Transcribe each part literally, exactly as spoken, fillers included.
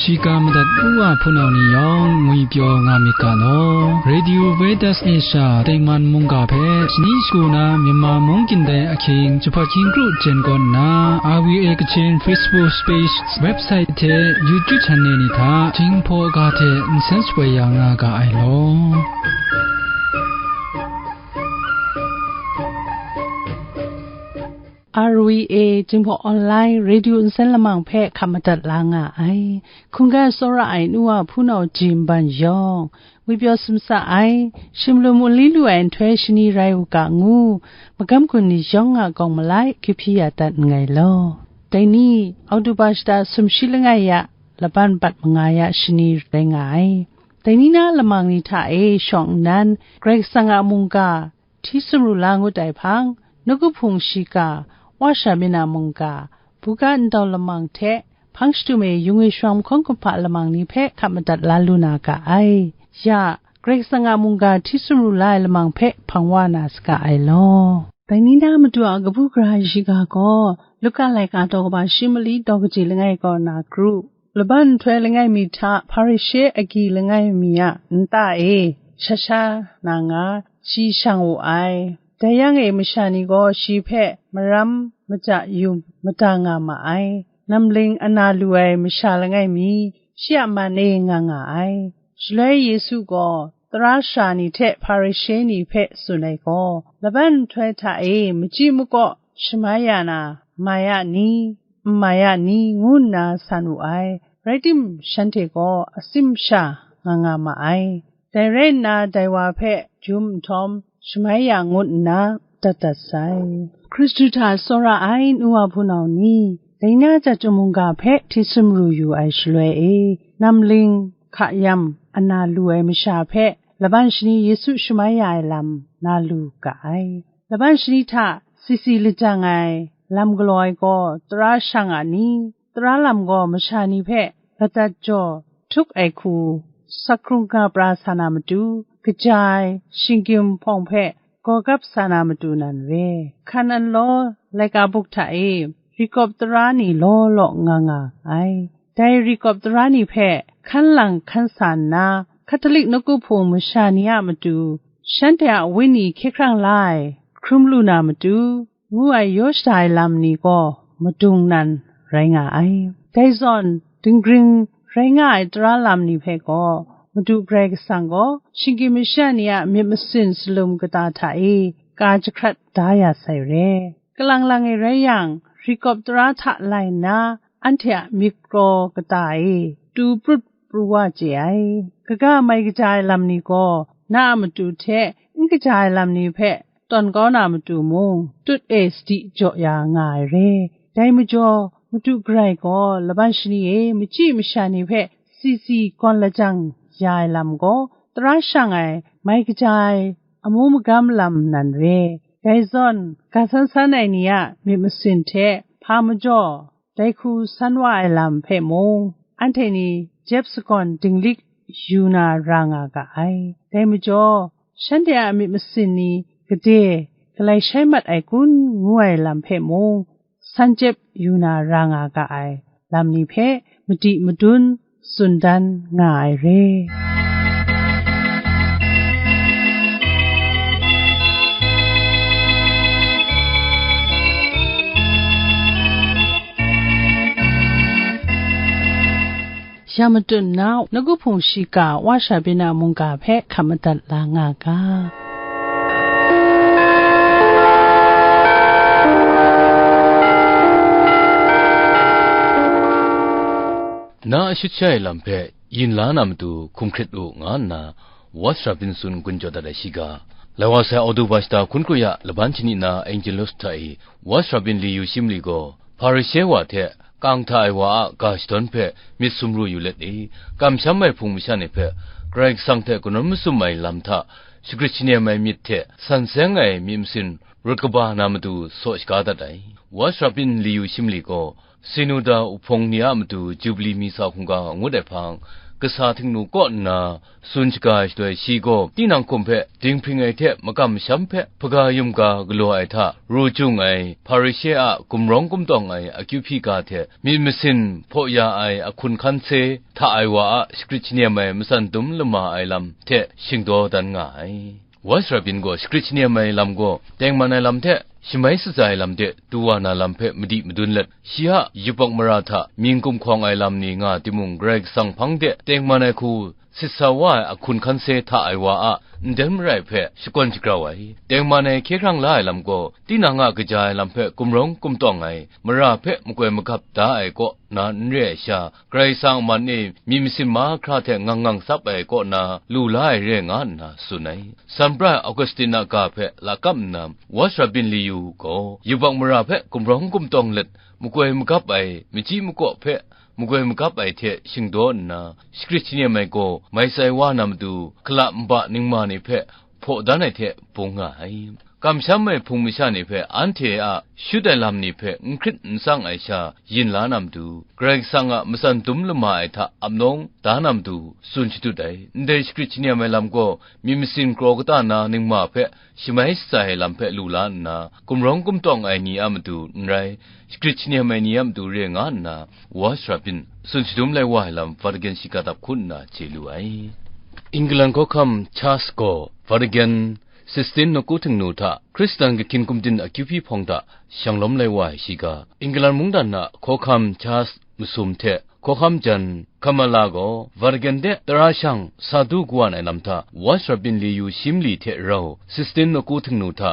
Shiga madat u wa hpunau ni yawng ngwi pyaw nga myit ga law. Radio Veritas Asia Taiman mungga hpe shani shagu na Myanmar mung kyin dai ahkying jahpat hkying kru jen kawn nna, R V A Kachin Facebook page, website hte YouTube channel ni hta Jinghpaw ga hte nsen shapoi ya nga ga ai law. R V A Jinghpaw Online Radio Nsen Lamang hpe hkap madat la nga ai. Hkungga tsawra ai nu wa hpunau ji nban yawng, ngwi pyaw sumsa ai, shim lu mu li lu ai nhtoi shani rai u ga ngu, magam gun ni yawng a kawng malai, kyu hpyi ya dat nngai law. Dai ni, Oktoba shata sumshi langai ya, laban bat manga ya shani rai nga ai. Dai ni na lamang ni hta e shawng nnan, Karai Kasang a mungga, hti sumru la ngut ai hpang, nawku hpung shiga, wa sha myit na mungga, buga ndau lamang hte, hpang shadum e yung e shawng mahkawng kumhpa lamang ni hpe hkap madat la lu na ga ai. Ya, Karai Kasang a mungga hti sumru la ai lamang hpe hpang wa na saga ai law. Dai ni na Madu a kabu gara ai shiga gaw, Luka laika daw kaba shi mali daw kaji langai kaw na kru, laban nhtoi langai mi hta Hparishe agyi langai mi a nta e, sha sha na nga, shi shang wu ai. Dai yang e masha ni gaw shi hpe maram maja yu mada nga ma ai. Namling ana lu ai masha langai mi, shi a man e nga nga ai. Shaloi Yesu gaw tara sara ni hte Hparishe ni hpe tsun ai gaw, laban nhtoi hta e machyi makaw shamai ya na, mai a ni, n mai a ni, ngu nna san wu ai. Rai tim, shanhte gaw asim sha nga nga ma ai. Dai rai nna, dai wa hpe jum nhtawm, shamai ya ngut nna, dat dat sai. Hkristu hta tsawra ai nu wa hpunau ni, dai na chyeju mungga hpe hti sumru yu ai shaloi e, namling hka yam ana lu ai masha hpe laban shani Yesu shamai ya ai lam na lu ga ai. Laban shani hta sisi lajang ai lam galaw ai gaw tara shang a ni? Tara lam gaw masha ni hpe ladat jaw htuk ai hku, sakrung nga pra sa na matu, kaja ai shinggyim hpawng hpe gawgap sa na matu nan re. Hkan an law laika buk hta e, ri kawp tara ni law law nga nga ai. Dai ri kawp tara ni hpe hkan lang hkan sa nna, Hkatolik nawku hpung masha ni a matu, shanhte a wenyi hkye hkrang la ai, hkrum lu na matu, ngu ai yaw shada ai lam ni gaw madung nan rai nga ai. Dai zawn, dinggring rai nga ai tara lam ni hpe gaw, Madu Karai Kasang gaw shinggyim masha ni a myit masin salum kata hta e ka jahkrat da ya sai re. Kalang lang e rai yang, ri kawp tara hta lai nna, anhte a myit kraw kata e tu prut pru wa chye ai. Kaga mai kaja ai lam ni gaw, na a matu hte n kaja ai lam ni hpe tawn kau na matu mung, tut e sadi jaw ya nga ai re. Dai majaw, Madu Karai gaw laban shani e machyi masha ni hpe sisi gawn lajang ya ai lam gaw, tara shang ai mai kaja ai amu magam lam nan re. Dai zawn, ga san san ai ni a myit masin hte hpa majaw, dai hku san wa ai lam hpe mung, anhte ni jep sagawn dinglik yu na ra nga ga ai. Dai majaw, shanhte a myit masin ni gade galai shai mat ai kun ngu ai lam hpe mung, san jep yu na ra nga ga ai lam ni hpe madi madun tsun dan nga ai re. Ya matut nna, nawku hpung shiga wa sha byin a mungga hpe hkap madat la nga ga. Na a shut sha ai lam hpe yin la na matu hkum hkrit u, nga nna wa sara byin tsun gun jaw dat ai shiga. Lai wa sai Oktoba shata hkun kru ya laban shani na Angelus hta e wa sara byin li yu shi mali gaw, Hparishe wa hte kang hta ai wa a ga shadawn hpe myit sumru yu let e, kamsham ai hpung masha ni hpe Karai Kasang hte kanawn masum ai lam hta shagrit shanem ai myit hte san seng ai myit masin rut kaba na matu saw shaga dat ai. Wa sara byin li yu shi mali gaw, Sinoda uhpawng ni a matu Jubili mi sa hkungga ngut ai hpang, kasa Htingnu kaw nna tsun shaga ai shaloi, shi gaw tinang hkum hpe dinghpring ai hte makam masham hpe hpaga yumga galaw ai hta ru jung ai Hparishe a gumrawng gumtawng ai akyu hpyi ga hte myit masin hpaw ya ai ahkun hkan se hta ai wa a shagrit shanem ai matsan dum lama ai lam hte shingdaw dan nga ai. Watch Rabin gaw shagrit shanem ai lam gaw tengman ai lam hte shamai shaza ai lam de du wa na lam hpe madi madun let, shi a yubak mara hta mying gumhkawng ai lam ni nga timung, Karai Kasang hpang de tengman ai hku sit sa wa ai ahkun hkan se hta ai wa a nden marai hpe shakawn shagrau ai. Tengman ai hkye hkrang la ai lam gaw, tinang a kaja ai lam hpe gumrawng gumtawng ai mara hpe makoi magap da ai kaw na n re ai sha, Karai Kasang a man e myit masin mahkra hte ngang ngang tsap ai kaw na lu la ai re nga nna tsun ai. San Pra Augustin a ga hpe lakap nna, Watch Rabin Liu gaw yubak mara hpe gumrawng gumtawng let, makoi magap ai, machyi makaw hpe makoi magap ai hte shingdaw nna, shagrit shanem ai gaw mai tsai wa na matu, hkala nba ningma ni hpe hpaw dan ai hte bung nga ai. Kamsham ai hpung masha ni hpe anhte a shut ai lam ni hpe n hkrit n tsang ai sha yin la na matu, Karai Kasang a matsan dum lama ai hta ap nawng da na matu tsun shadut ai. Ndai shagrit shanem ai lam gaw myit masin kraw kata na ningma hpe shamai shatsai ai lam hpe lu la nna, gumrawng gumtawng ai ni a matu n rai, shagrit shanem ai ni a matu re nga nna, Watch Rabin tsun shadum lai wa ai lam Vatican shiga dap hku nna chye lu ai. England hkawhkam Charles gaw Vatican Sistine nawku Htingnu hta Hkristan kahkyin kumtin akyu hpyi hpawng hta shanglawm lai wa ai shiga, England mungdan a hkawhkam Charles masum hte hkawhkam jan Camilla gaw Vatican de tara shang sa du kawan ai lam hta Watch Rabin Liu shi mali hte rau Sistine nawku Htingnu hta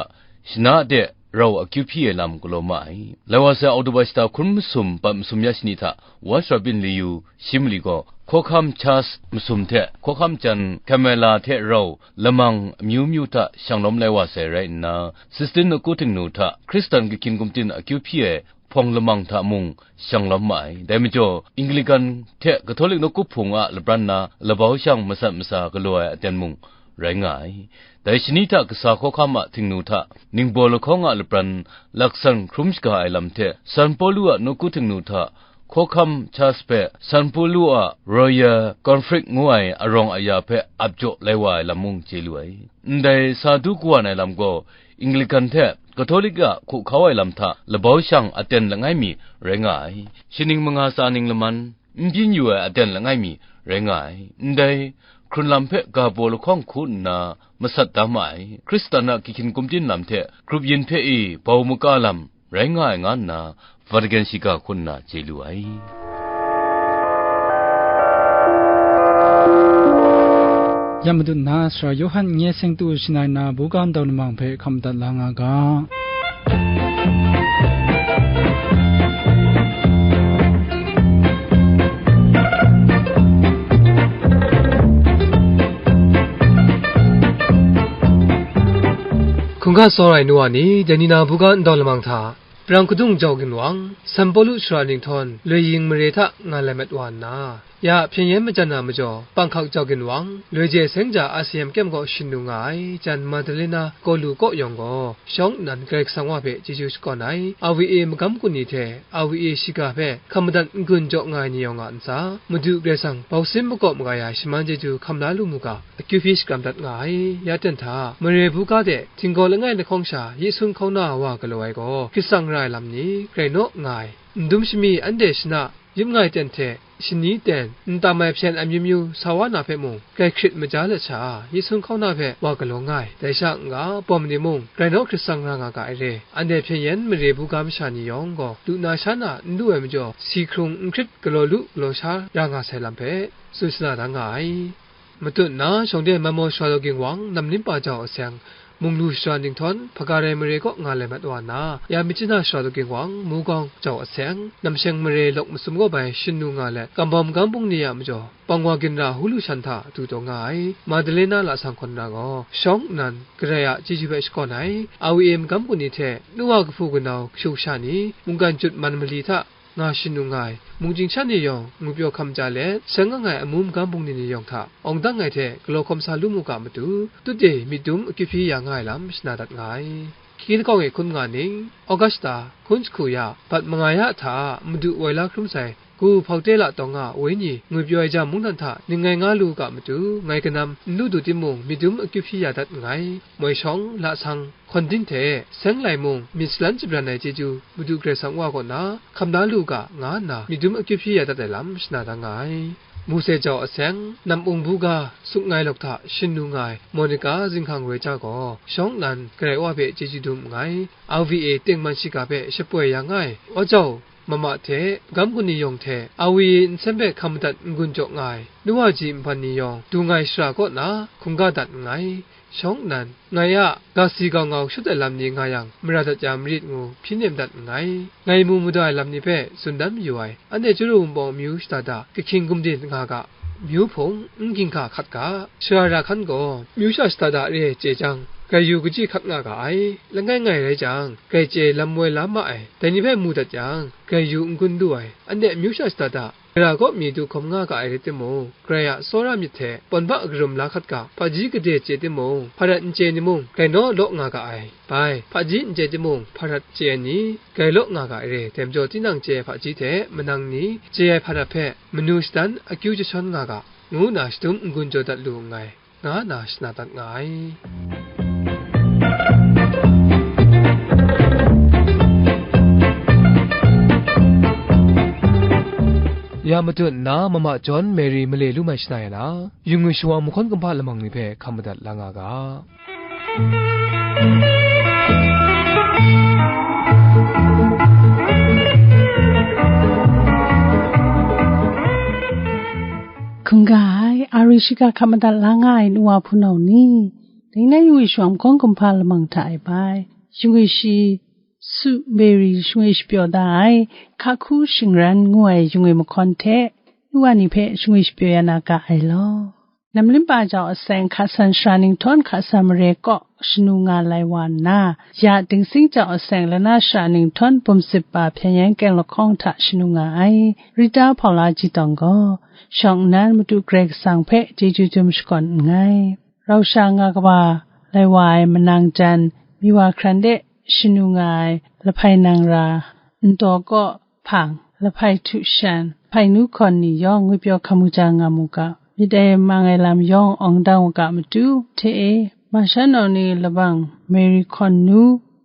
shana de rau akyu hpyi ai lam galaw ma ai. Lai wa sai Oktoba shata hkun masum pat masum ya shani hta Watch Rabin Liu shi mali gaw hkawhkam Charles masum hte hkawhkam jan Camilla hte rau lamang amyu myu hta shanglawm lai wa sai rai nna, Sistine nawku Htingnu hta Hkristan kahkyin kumtin akyu hpyi ai hpawng lamang hta mung shanglawm ma ai. Dai majaw, Anglikan hte Katolik nawku hpung a lapran na labau shang masat masa galaw ai aten mung rai nga ai. Dai shani hta kasa hkawhkam a Htingnu hta ningbaw lahkawng a lapran laksan hkrum shaga ai lam hte, San Pawlu a nawku Htingnu hta hkawhkam Charles hpe San Pawlu a Royal Conflict ngu ai arawng aya hpe ap jaw lai wa ai lam mung chye lu ai. Ndai sa du kawan ai lam gaw, Anglikan hte Katolik a hku hkau ai lam hta labau shang aten langai mi rai nga ai. Shaning manga tsa ning laman, n byin yu ai aten langai mi rai nga ai. Ndai hkrun lam hpe ga baw lahkawng hku nna masat da ma ai. Hkristan a kahkyin kumtin lam hte grup yin hpe e bau maka lam rai nga ai, nga nna Vatican shiga hku nna chye lu ai. Ya madat na, Sara Yawhan nye seng tu shanai na buga ndau lamang hpe hkam dat la nga ga. Hkungga tsawra ai nu wa ni, dai ni na buga ndau lamang hta, Prang kadung jau ginwang, San Pawlu shara ninghtawn loi ying mare hta nga lai mat wa nna, ya hpyen yen majan na majaw, panghkak jau ginwang, loi je seng ja a sayam kyem gaw shin nu nga ai, jan Madalena Kalu kaw yawng gaw, shawng nnan Karai Kasang Wa hpe chyeju shakawn ai, A V A magam kun ni hte A V A shiga hpe hkam madat n-gun jaw nga ai ni yawng a ntsa, Madu Karai Kasang bau sin makawp maga ya shaman chyeju hkam la lu mu ga, akyu hpyi shakram dat nga ai. Ya ten hta, mare buga de htinggaw langai lahkawng sha yi sun hkauna wa galaw ai gaw, hkrit tsang ra ai lam ni, grai naw nga ai. Ndum shami anhte shana, yup ngai ten hte, shani ten, n tam ai hpyen amyu myu sa wa na hpe mung, grai hkrit maja let sha, yi sun hkauna hpe wa galaw nga ai. Dai sha n-ga, bawm ni mung, grai naw hkrit tsang ra nga ga ai re. Anhte hpyen yen mare buga masha ni yawng gaw, lu na sha na n lu ai majaw, si hkrung n hkrit galaw lu galaw sha ra nga sai lam hpe, tsun shana da nga ai. Matut nna, shawng de Manmaw Shara Daw Ginwang, Namlinpa Jau Aseng, Munglu Shara Ninghtawn, Hpaga Rai Mare kaw nga lai mat wa nna, ya Myitkyina Shara Daw Ginwang, Mugawng Jau Aseng, Namsheng Mare lawk masum gaw bai shin nu nga let, Kambawm Magam Bungli a majaw, Pangwa Ginra Hulu Shan hta du taw nga ai, Madalena Lasang Kawn Ra gaw, shawng nnan, Karai a chyeju hpe shakawn ai, A V A magam kun ni hte, nu wa kahpu kanau kashu kasha ni, mungkan jut man mali hta, nga shin nu nga ai, mung chying sha ni yawng, ngupyaw hkam ja let, seng ang ai amu magam bungli ni yawng hta, awng dang ai hte galaw hkawm sa lu mu ga matu, tut de myit dum akyu hpyi ya nga ai lam shana dat nga ai. Hkying lakawng e hkun nga ning, August shata, hkun jahku ya, bat manga ya hta, Madu woi la hkrum sai, Gu Hpaute La Tawng Nga Wenyi ngwi pyaw ai ja mungdan hta ning ngai nga lu u ga matu, ngai kanam n lu du timung, myit dum akyu hpyi ya dat nngai. Moi shawng, lasang, hkawn din hte seng lai mung, myit salan jabran ai chyeju Madu Karai Kasang Wa kaw na hkam da lu u ga, nga nna myit dum akyu hpyi ya dat ai lam shana da nga ai. Mose Jau Aseng, Nam Ung Buga, Suk Ngai Lawk hta shanu nga ai Monica Zinghkang Roi Cha gaw, shawng nnan Karai Wa hpe chyeju dum nngai. R V A tengman shiga hpe shapoi ya nga ai Wa Jau Mama hte, Gam Kuni Yawng hte, R V A nsen hpe hkam madat n-gun jaw nga ai Nu Wa Ji nhpan ni yawng, du nga ai shara kaw na hkungga dat nngai. Shawng nnan, ngai a ga si ga ngau shut ai lam ni nga yang, mara dat ya marit ngu hpyi nem dat nngai. Ngai mu mada ai lam ni hpe tsun dan mayu ai, anhte Chyaru Wunpawng amyu shada da, Kahkying Gumdin nga ga, myu hpung, n ginhka hkat ga, shara ra hkan gaw, myu sha shada da re ai chye jang, grai yu kaji hkat nga ga ai. Langai ngai rai jang, grai chye lam woi la ma ai, dai ni hpe mu dat yang, grai yu n-gun lu ai, anhte myu sha shada da, Gara kaw mi du hkawm nga ga ai rai timung, Karai a tsawra myit hte pawn hpa karum la hkat ga, hpaji gade chye timung, hparat n chye ni mung, grai naw law nga ga ai. Bai, hpaji n chye timung, hparat chye ai ni, grai law nga ga ai re, dai majaw tinang chye ai hpaji hte manang ni chye ai hparat hpe manu shadan akyu jashawn nga ga, ngu nna shadum n-gun jaw dat lu nngai, nga nna shana dat nga ai. Ya matut nna, Mama John Mary male lu mai shana ya na, yu ngwi shawa mahkawn kumhpa lamang ni hpe hkam madat la nga ga. Hkungga ai, a ri shiga hkap madat la nga ai nu wa hpunau ni, dai na yu ngwi shawa mahkawn kumhpa lamang hta e bai, yu ngwi shi Su Mary yu ngwi shapyaw da ai, Hka Hku Shingran ngu ai yu ngwi mahkawn hte, nu wa ni hpe yu ngwi shapyaw ya na ga ai law. Namlimpa Jau Aseng Hka San Sara Ninghtawn Hka San Mare kaw shanu nga lai wa nna, ya Dingsing Jau Aseng Lana Sara Ninghtawn Bum Sip Pa Hpyen Yan Keng Lahkawng hta shanu nga ai, Rita Hpaula Jitawng gaw, shawng nnan Madu Karai Kasang hpe chyeju dum shakawn nngai. Rau sha nga kaba lai wa ai manang jan, Miwa hkran de shanu nga ai Lahpai Nangra, Ndaw kaw hpang, Lahpai Htu Shan, Lahpai Nu Hkawn ni yawng ngwipyaw hkam kaja nga mu ga, myit ai mang ai lam yawng awng dang u ga matu, hte e, masha nau ni labang Mary Hkawn Nu,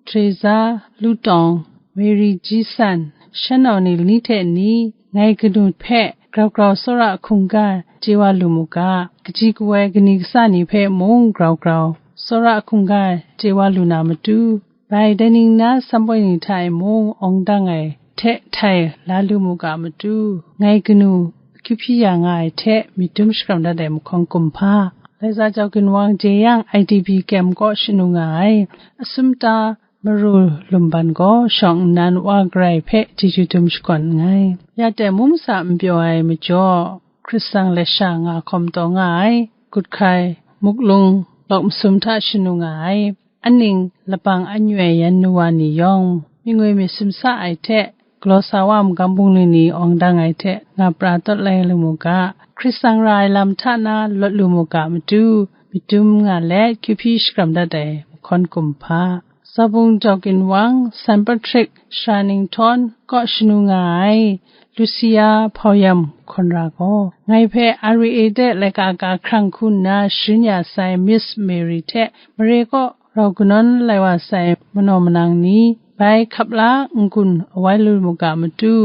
Teresa Lutawng, Mary Ji San, shan nau ni lani hte ni, ngai kanu hpe grau grau tsawra hkungga chye wa lu mu ga, kaji kawoi kani kasa ni hpe mung grau grau tsawra hkungga chye wa lu na matu, bai dai ning na samboi ni hta e mung awng dang ai hte htai la lu mu ga matu, ngai kanu akyu hpyi ya nga ai hte myit dum shakram dat ai mahkawn kumhpa, Laiza Jau Ginwang Jeyang I D P kem kaw shanu nga ai, Asumta Maru Lumban gaw shawng nnan Wa Karai hpe chyeju dum shakawn nngai. Ya teng mung masa n pyaw ai majaw, Hkristan lasha nga hkawm taw nga ai, Guthkai, Muklung, Lawk Masum hta shanu nga ai, aning labang anyu ai yan nu wa ni yawng, myit ngwi myit sumsa ai hte, galaw sa wa magam bungli ni awng dang ai hte nga pra tawt lai lu mu ga, Hkristan ra ai lam hta na lawt lu mu ga matu, myit dum nga let kyu hpyi shakram dat ai mahkawn kumhpa, Zabung Jau Ginwang, San Patrick Sara Ninghtawn kaw shanu nga ai, Lucia Hpau Yam Hkawn Ra gaw, ngai hpe R V A de laika ka hkrang hku nna sharin ya sai Miss Mary hte mare kaw rau kanawn lai wa sai manaw manang ni, bai hkap la n-gun awai lu mu ga matu,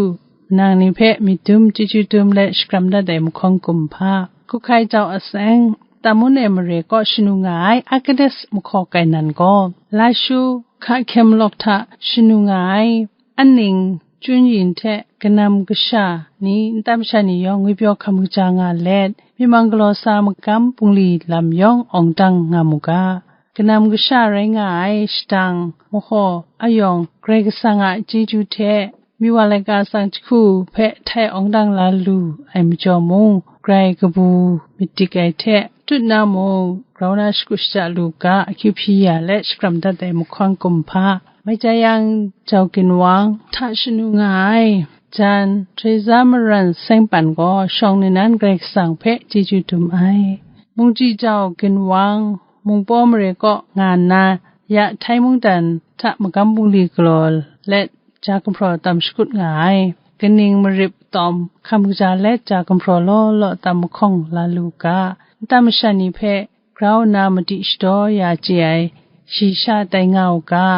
manang ni hpe myit dum chyeju dum let shakram dat ai mahkawn kumhpa, Hkuhkai Jau Aseng, Tamun e mare kaw shanu nga ai Agnes Mahkaw Kainan gaw, Lashu, Hka Hkyem Lawk hta shanu nga ai, aning, Chun Yin hte kanam kasha ni, nta masha ni yawng ngwipyaw hkam kaja nga let, myi mang galaw sa magam bungli lam yawng awng dang nga mu ga. Kanam kasha rai nga ai shadang, mahaw, ayawng, Karai Kasang a chyeju hte, Miwa laika tsang jahku hpe htai awng dang la lu ai majaw mung, grai kabu madik ai hte tut na mung, grau na shakut shaja lu ga, akyu hpyi ya let shakram dat ai mahkawn kumhpa, Maitayang Jau Ginwang hta shanu nga ai, jan Teresa Maran Sengpan gaw shawng nnan Karai Kasang hpe chyeju dum ai. Mungji Jau Ginwang, Mungpaw mare kaw nga nna, ya Htai mungdan hta magam bungli galaw let, ja gumhpraw tam shakut nga ai. kaning marip tawm hkam kaja let ja gumhpraw law law tam mahkawng la lu ga, nta masha ni hpe grau nna madi shadaw ya chye ai, shi sha tai nga u ga,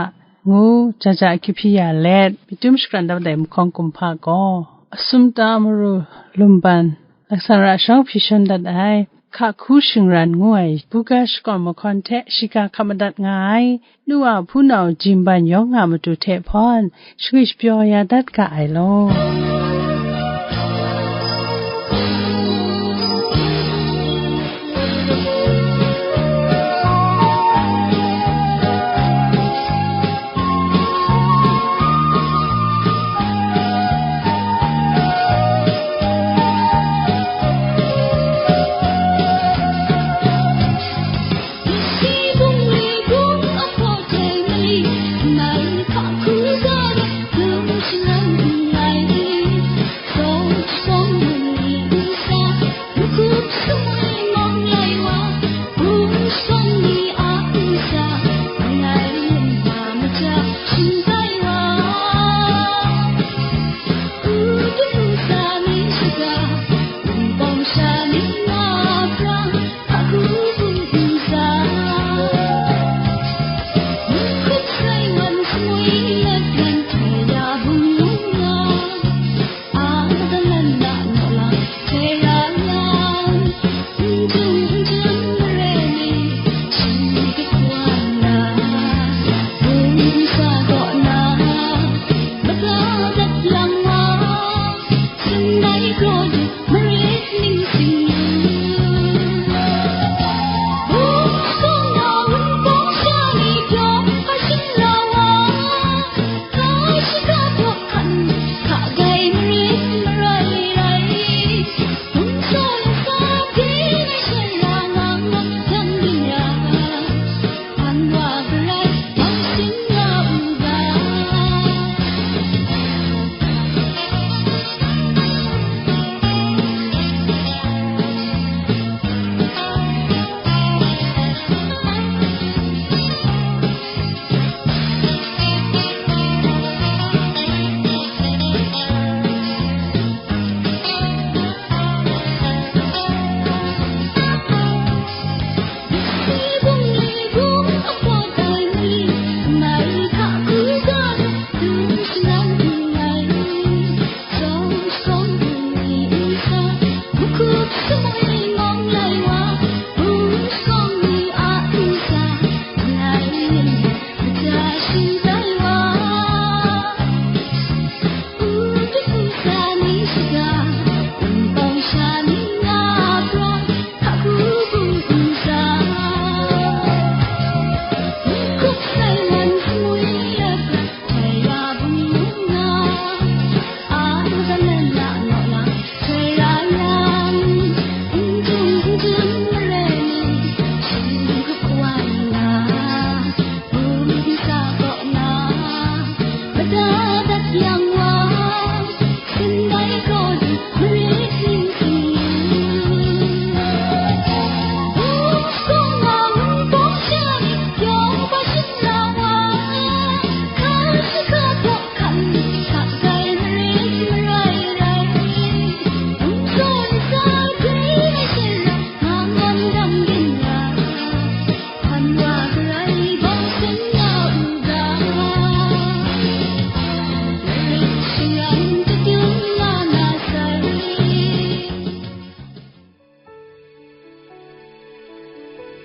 ngu jaja hkyihpyi ya let, myit dum shakran dat ai mahkawng kumhpa gaw, Asumta Maru Lumban, Laksan Ra Shawng hpyi shangun dat ai, Hka Hku Shingran ngu ai buga shakawn mahkawn hte shiga hkap madat nga ai, nu a hpunau Jimban yawng a matu hte hpawn shagwi shapyaw ya dat ga ai law.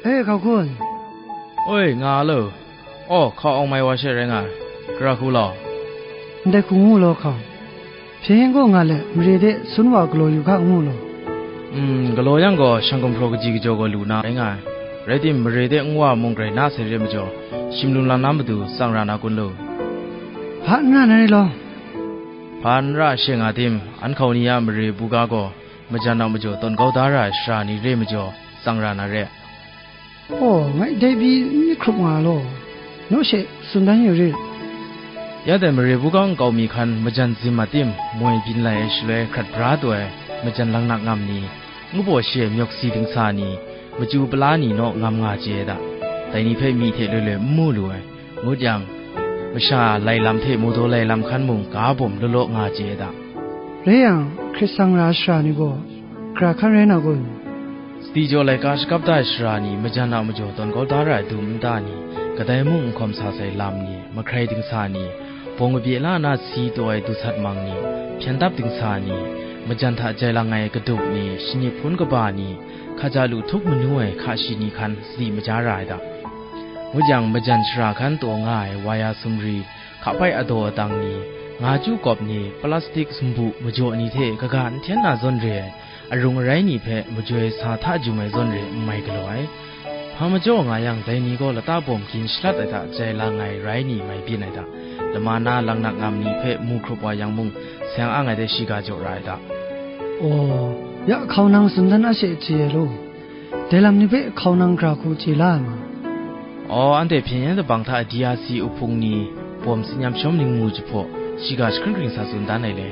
E, Hkau Hku. Oi, nga lo. Aw, hkau awng mai wa she rai nga ai. Gara hku law. Ndai hku ngu law, Hkau. Hpyen gaw nga let, mare de sun wa galaw yu hka ngu law. Mm, galaw yang gaw, shang gumhpraw kaji kajaw gaw lu na rai nga ai. Rai tim, mare de nwa mung grai na sai re majaw, shim lung lang na matu tsang ra na kun lu. Hpa n ra na re law. Hpa n ra she nga tim, an hkau ni a mare buga gaw, majan a majaw tawn kau da ra ai sara ni re majaw, tsang ra na re. Aw, ngai dai pyi n myit hkrup nga law, naw she tsun dan yu rit. Ya dai mare buga nkau mi hkan majan zim a tim moi byin lai ai shaloi hkrat bra taw ai majan laknak ngam ni, ngu baw shi ai myawk si dingsa ni, machyu pala ni naw ngam nga chye ai da, dai ni hpe myi hte loi loi n mu lu ai, ngut yang, masha lai lam hte mawdaw lai lam hkan mung ga bawm law law nga chye ai da. Rai yang, hkrit sang ra ai shara ni gaw, gara hkan rai na kun? Sadi jaw laika shakap da ai shara ni, majan a majaw tawn kau da ra ai dum nta ni, kadai mung n hkawm sa sai lam ni, mahkrai dingsa ni, bawng kabye la na si taw ai dusat mang ni, hpyen dap dingsa ni, majan hta jai lang ai kadup ni, shani hpun kaba ni, hkaja lu htup manu ai hka shi ni hkan sadi maja ra ai da. Ngut yang, majan shara hkan taw nga ai waya sumri, hkapai adaw adang ni, nga chyu kawp ni, plastik sumbu majaw ni hte kaga n hten na zawn re ai, arung arai ni hpe majoi sa hta jum ai zawn re n mai galaw ai. Hpa majaw nga yang, dai ni gaw lata bawm gin shalat ai hta jai lang ai rai ni mai byin ai hta, lama na langnak ngam ni hpe mu hkrup wa yang mung, seng ang ai de shiga jaw ra ai hta. Aw, ya hkaunang tsun dan a she chye ai law. Dai lam ni hpe hkaunang gara hku chye la ai ma? Aw, anhte hpyen yen dabang hta D R C uhpung ni bawm tsin yam shawm ningmu jahpaw, shiga jahkring kring sa tsun dan ai le.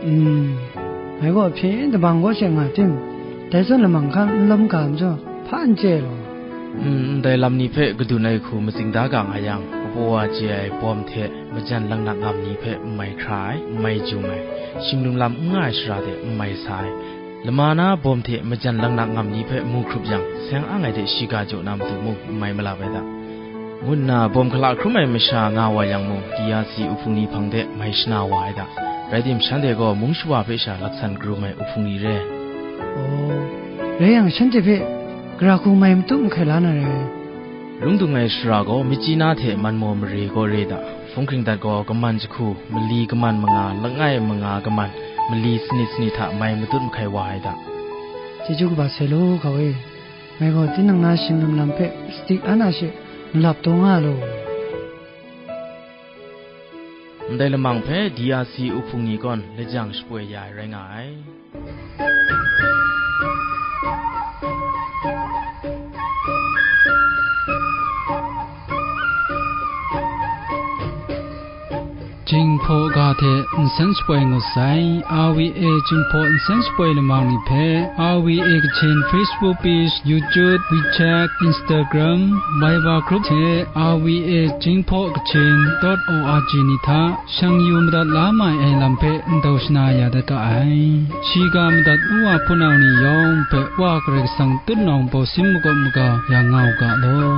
Mm, ngai gaw hpyen yen dabang kaw she nga tim, dai zawn lamang hkan n lawm ga majaw, hpa n chye ai law. Mm, ndai lam ni hpe kadun ai hku matsing da ga nga yang, kapaw wa chye ai bawm hte majan langnak ngam ni hpe n mai hkra ai, n mai jum ai, shinglung lam n nga ai shara de n mai sa ai, lama na bawm hte majan langnak ngam ni hpe mu hkrup yang, seng ang ai de shiga jaw na matu mung n mai malap ai da. Ngu nna bawm hkala hkrum ai masha nga wa yang mung, D R C uhpung ni hpang de mai shana wa ai da. Rai tim, shanhte gaw mung shawa hpe sha laksan karum ai uhpung ni re. Aw, rai yang, shanhte hpe gara hku mai matut mahkai la na rai? Lung dung ai shara gaw, michyi na hte man maw mare gaw re da. Hpung hkring dat gaw, kaman jahku, mali kaman manga, langai manga kaman, mali sanit sanit hta mai matut mahkai wa ai da. Chyeju kaba sai law, hkau e. Ngai gaw tinang na shinglung lam hpe sadi an a she malap taw nga law. Ndai lamang hpe D R C uhpung ni kawn lajang shapoi ya ai rai nga ai. Jinghpaw ga hte nsen shapoi ngut sai. R V A Jinghpaw nsen shapoi lamang ni hpe R V A Kachin Facebook page, YouTube, WeChat, Instagram, Viber group hte R V A Jinghpaw Kachin dot O R G ni hta shang yu madat la mai ai lam hpe ndau shana ya dat ga ai. Shiga madat nu wa hpunau ni yawng hpe Wa Karai Kasang tutnawng baw sin makawp maga ya nga u ga law.